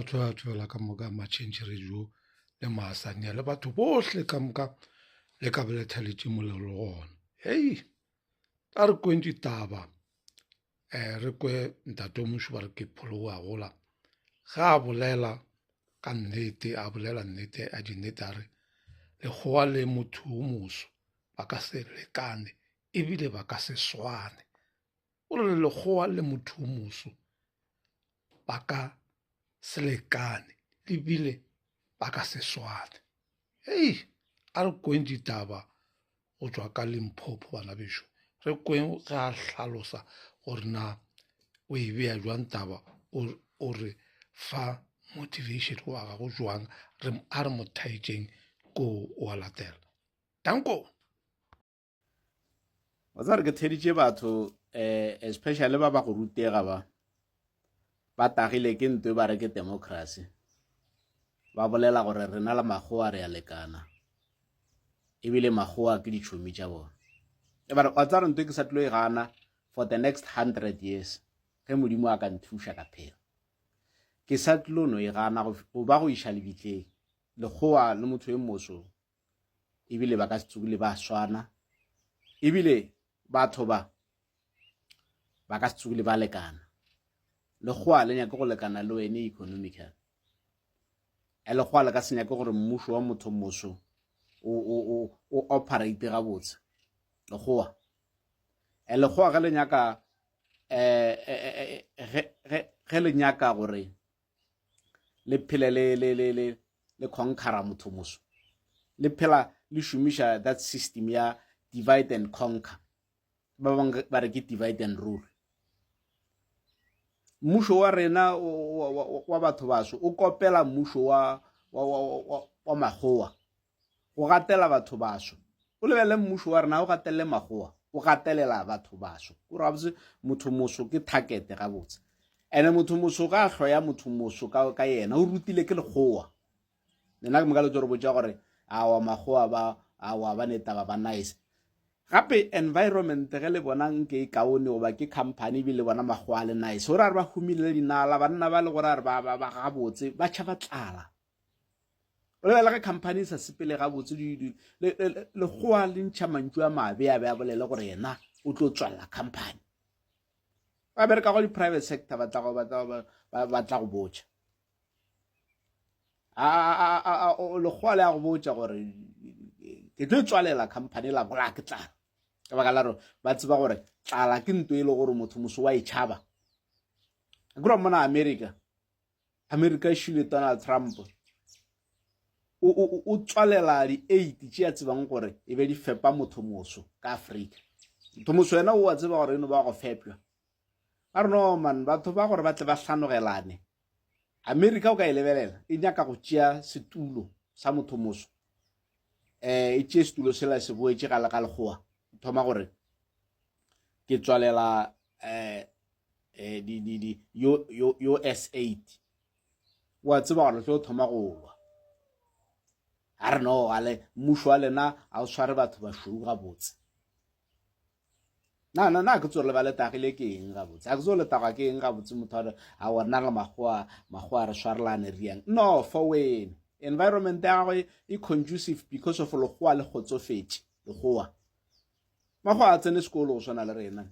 Thobela thobela thobela ka moka Matšhentšhe Radio le Maasania le batho bohle ka moka le ka be le thaletše molelo le gona. Hei, a re kweng ditaba um re kwe ntate o mošu ba re ke pholo wa gola ge a bolela ka nnete a bolela nnete a dinnete a re lekgowa le motho o moso ba ka se lekane ebile ba ka se swane o re lekgowa le motho o moso ba ka se lekane ebile ba ka se swane hei a re kweng ditaba go tšwa ka Limpopo bana bešo re kweng ge a hlalosa gore na o e bea jwang taba o re fa motivation wa gago jwang re a re mo thaetšeng ko o a latela danko wa tsare ke theditše batho um especially ba ba go rutega ba ba tagile ke nto e ba re ke democracy ba bolela gore rena le makgowa re a lekana ebile makgowa ke ditšhomi tša bona e ba re wa tsare nto e ke sa tlilo e gana for the next 100 years ge modimo a ka nthuša ka phela ke sa tlilo no e gana go ba go iša lebitleng lekgowa le motho e moso ebile ba ka se tsogile ba swana ebile batho ba ba ka se tsogile ba lekana lekgowa le nyake go lekana le wene economical e lekgowa le ka se nyake gore mmušo wa motho moso o, o, o, o operate gabotse lekgowa e lekgowa ge le nyaka um ge le nyaka gore le phele le le le le le conquera motho moso le phela le šomiša that system ya divide and conquer ba bangwe ba re ke divide and rule mmušo wa rena wa batho baso o kopela mmušo wa wa wa makgowa go gatela batho baso o lebelele mmušo wa rena o gatelele magoa o gatelela batho baso o re gabotse motho moso ke target gabotse ene motho moso ga a hloya motho moso ka, ka yena o rutile ke lekgowa nna ke moka le tlo re botša gore awa magoa ba awa ba ne taba ba nice gape environment ge le bona nke e kaone goba ke company ebile le bona magoa le nice gore a re ba humile le dinala banna ba le gore a re ba ba gabotse ba tšhaba tlala o lebela ge company e sa sepele gabotse lekgowa le ntšha mantšu a mabe a be a bolele gore yena o tlo tswalela company ba bereka go di-private sector ba tla go botša lekgowa le ya go botša gore ke tlo tswalela company la bolaya ke tlala ka baka la gore ba tseba gore tlala ke nto e le gore motho moso wa e tšhaba kura mona america Amerika e šile Donald Trump o, o, o tswalela di-aid tše a tsebang gore e be di fepa motho moso ka Afrika. Motho moso yena o a tseba gore e no ba go fepjwa. Ba re no man, batho ba gore ba tle ba hlanogelane. Amerika o ka e lebelela e nyaka go tšea setulo sa motho moso. Eh, e tšee setulo sela se boetše ga le ga lekgowa. Thoma gore ke tswalela eh eh, di, di, di, yo, yo, yo S8 wa tseba gore tlo thoma go lwa a re no ale mmušo wa lena a o tshware batho bašweu gabotse na na na ke tsore le ba letagile ke eng gabotse a ke tsore letagwa ke eng gabotse motho a re a wa nna le magoa magoa re swarelane re yang no for wena environment ya gagwe e conducive because of legoa le kgotsofetše legoa magoa a tsene sekolo go swana le rena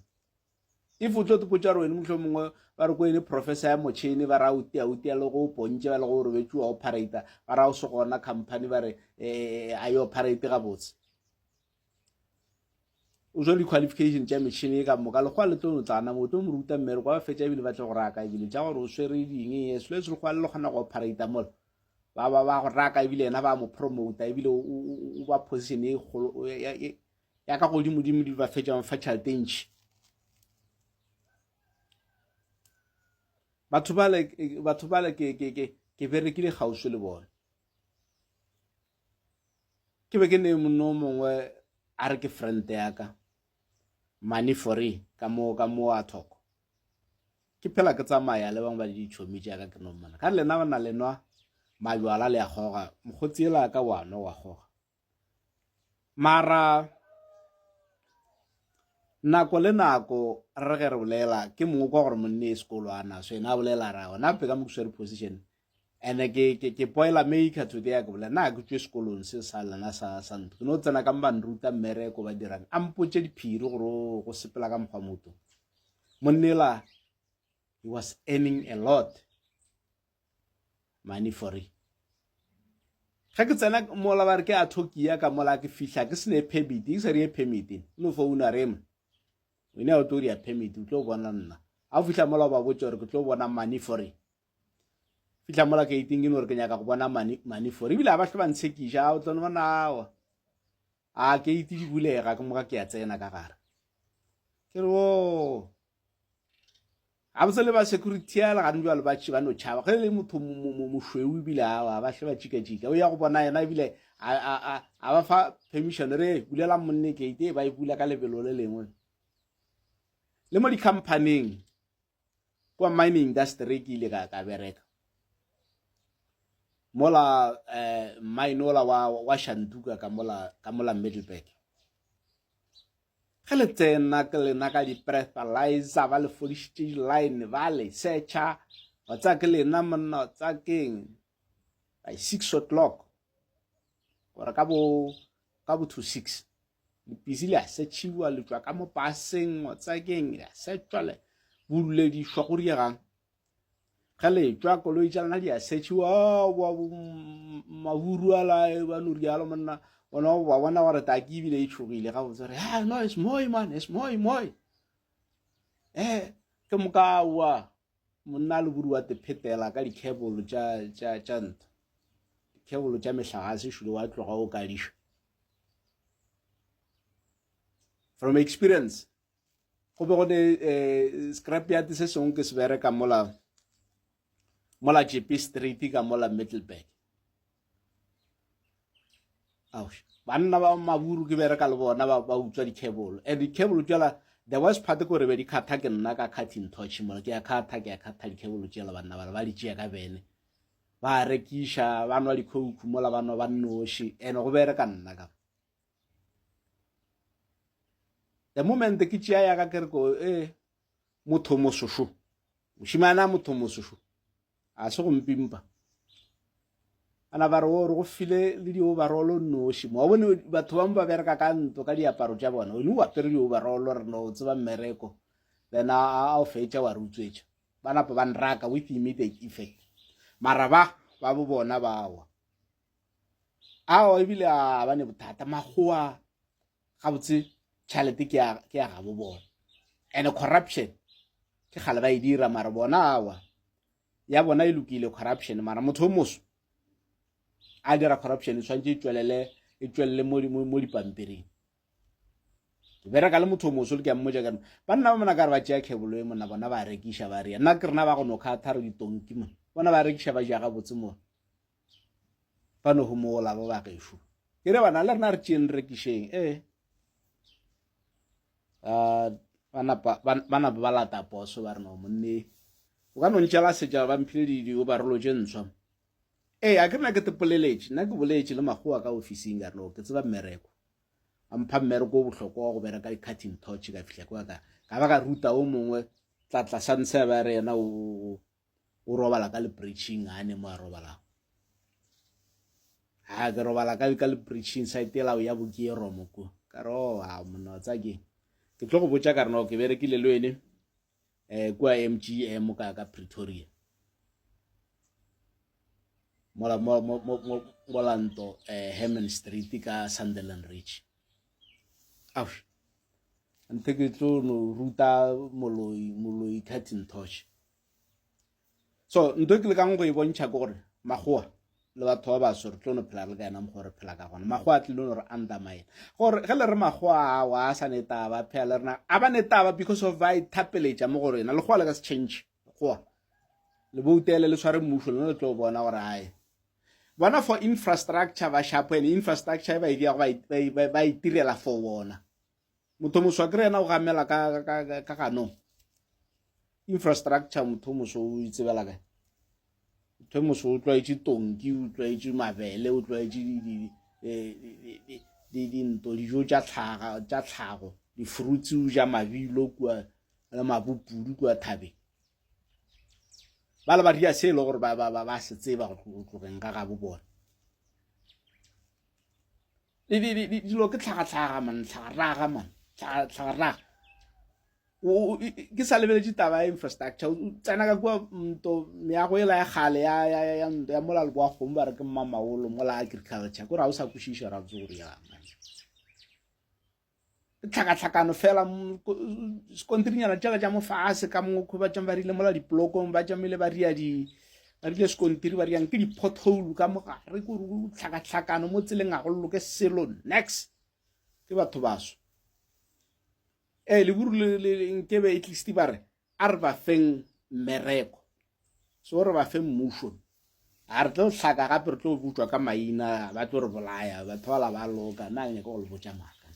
If o tlo tpotša gore wene mohlho mongwe ba re ko ene professor ya motšhene ba ra o tia o tia le go pontše ba le go robetše wa operator ba ra o se gona company ba re eh, a e operate gabotse o jwa di-qualification tša metšhene e ka moka lekgowa le tlo no tlana mo tlo mo ruta mmereko ba fetša ebile ba tle go raka ebile tša gore o swere ding e selo se lekgowa le le kgona go operator mola ba ba ba go raka ebile yena ba mo promota ebile o ba position e kgolo ya ka godimodimo di ba fetša ba fa tšhelete e ntši batho bale batho bale ke ke ke ke berekile kgauswi le bone ke be ke ne monna o mongwe a re ke friend ya ka money for ka mo ka mo a thoko ke phela ke tsamaya le bangwe ba ditšhomi tša ka ke no mmana ka lena ba na le nwa majwala le a goga mokgotsi ela ka wa nwa wa goga Mara nako le nako re ge re bolela ke mongwe kwa gore monne e sekolo a naso ena a bolela ra gona gape ka mo ke swere position And-e ke, ke, ke boiler maker today a ke bolela na ke tšwe sekolong se sa lena sa, sa ntho ke no tsena ka mo ba nruta mmereko ba dirang a mpotše diphiri gore o go sepela ka mokgwa motho monnela he was earning a lot money for it ge ke tsena mola ba re ke a thokia ka mola ke fihla ke sene permit ke sa re permit no founa rema o ne o tlo dia permit o tlo bona nna a o fihla mola ba botša gore ke tlo bona money for it fihla mola ke iting ke no re ke nyaka go bona money money for ebile a ba hle ba ntshekiša a o tlo no bona awa a ke ite di bulega ke moka ke ya tsena ka gare ke re o gabotse le ba security ya le gane jalo ba ba no tšhaba ge le motho mošweu ebile awa ba hle ba tšikatšika o ya go bona yena ebile a ba fa permission re bulela monne gate ba e bula ka lebelo le lengwe le mo di-companyng kwa mining industry ke ile ka ka bereka mola eh mine ola wa wa Shanduka ka mola ka mola Middleburg ge le tsena ke lena ka di-breathalyzer ba le fodišitše di-line ba le searcha wa tsaya ke lena monna wa tsaya keng by 6 o'clock gore ka bo ka bo to 6 lepisi le a setšhiwa le tšwa ka mo paseng wa tsaya keng le a setšwa le boledišwa go riegang ge le tšwa koloi tša lena di a setšhiwa maburu a la ba no rialo monna bona wa bona gore taki ebile e tšhogile gabotse gore ah no it's moi man it's moi moi eh ke moka wa monna le buru wa te phetela ka di-cable tša tša tša ntho di-cable tša mehlagase šule wa tloga o kadiša from experience go be go ne um scrapyard se sengwe ke se bereka mola mola jepe street ka mola middleburg Aush. banna ba maburu ke bereka le bona ba, ba utswa di-cable and di-cable tšela the worst part ke gore be di kgatha ke nna ka cutting torch mola ke ya kgatha ke ya kgatha di-cable tšela banna bala ba di tšea ka bene ba rekiša ba nwa di-coke mola ba nwa ba nnoši and go bereka nna ka the moment ke tšea ya ka ke re ko e motho mosošo mošimane a motho mosošo a se go mpimpa ana ba re o re go file le di-overall noši mo wa bone batho bangwe ba bereka ka ntlo ka diaparo tša bona one o apere di-overall re no tseba mmereko then a o fetša wa re utswetša ba napa ba nraka with immediate effect mara ba ba bo bona bawa ao ebile a ba ne bothata makgowa gabotse tšhelete ke ya ke ya gabo bona and corruption ke kgale ba e dira mara bona awa ya bona e lokile corruption mara motho o moso a dira corruption e tshwanetse e tšwelele e tšwelele mo dipampiring ke bereka le motho o moso le ke a mmotša ka banna ba mona ka re ba tšea cable e mona bona ba rekiša ba rea nna ke rena ba go no kgatha re ditonki mona bona ba rekiša ba ja gabotse mo ba no homola ba ba gešo ke re bana le rena re tšeeng re rekišeng ee ba napa ba lata poso ba re no monne o ka no ntšela setša ba mphile di-overall tše ntshwa ee a ke rena ke tepoleletše nna ke boletše le makgowa ka ofising ka re no ke tseba mmereko a mpha mmereko o bohlokwa wa go bereka di-cutting torch ka fihla kwa ka ka ba ka ruta o mongwe tlatla santshe ba re yena o o robala ka lebridging a ne mo a robalago a ke robala ka ka lebridging site ela ya bokeromo ko ka re o oh, a monna wa tsa ke ke tlo go botša ka re no ke berekile le wene um kua mgm ka ka pretoria mola mola nto um herman street ka sunderland ridge aush nthe ke tlo no ruta moloi moloi cutting torch so ntho e ke lekang go e bontšha ke gore makgowa le batho ba baso re tlo no phela re le ka yena mokgwa re phela ka gona makgowa a tlile no re undermine gore ge le re makgowa awa a sa ne taba phela le rena a ba ne taba because of ba ithapeletša mo go rena lekgowa le ka se change lekgowa le boutele le tshware mmušo lona le tlo bona gore ae bona for infrastructure ba shapo and infrastructure e ba e diago ba itirela for bona motho moso a kry yena o gamela ka, ka, ka, ka ganong infrastructure motho moso o itsebela kae motho moso o tlwaetše tonki o tlwaetše mabele o tlwaetše dinto dijo tša tlhaga tša tlhago di-fruits o ja mabilo kua le mabopudu kua thabeng. Ba le ba ria se e le gore ba, ba, ba, ba se tseba go tlogeng ga gabo bona. Dilo ke tlhagatlhaga man, tlhagaraga man, tlhagaraga. Ke sa lebeletše taba ya infrastructure, o tsena ka kua nto meago ela ya kgale ya, ya, ya, ya nto ya mola leboa kgomo ba re ke mmamaolo mola agriculture, kore ga o sa kwešiša ra botse gore yang. Tlhakatlhakano fela sekontirinyana tšela tša mofase ka mokgwa ba tšang ba rile mola diplokong ba tšamile ba ria di ba rile sekontiri ba riang ke di-pothole ka mogare kore tlhakatlhakano mo tseleng ga go loke selo next ke batho baso ee leburu nkebe at least ba re A re ba feng mmereko. So re ba fe mmušo. A re tlo hlaka gape re tlo butšwa ka maina, ba tlo re bolaya, batho bala ba loka. Nna ga ke nyake go le botša maaka.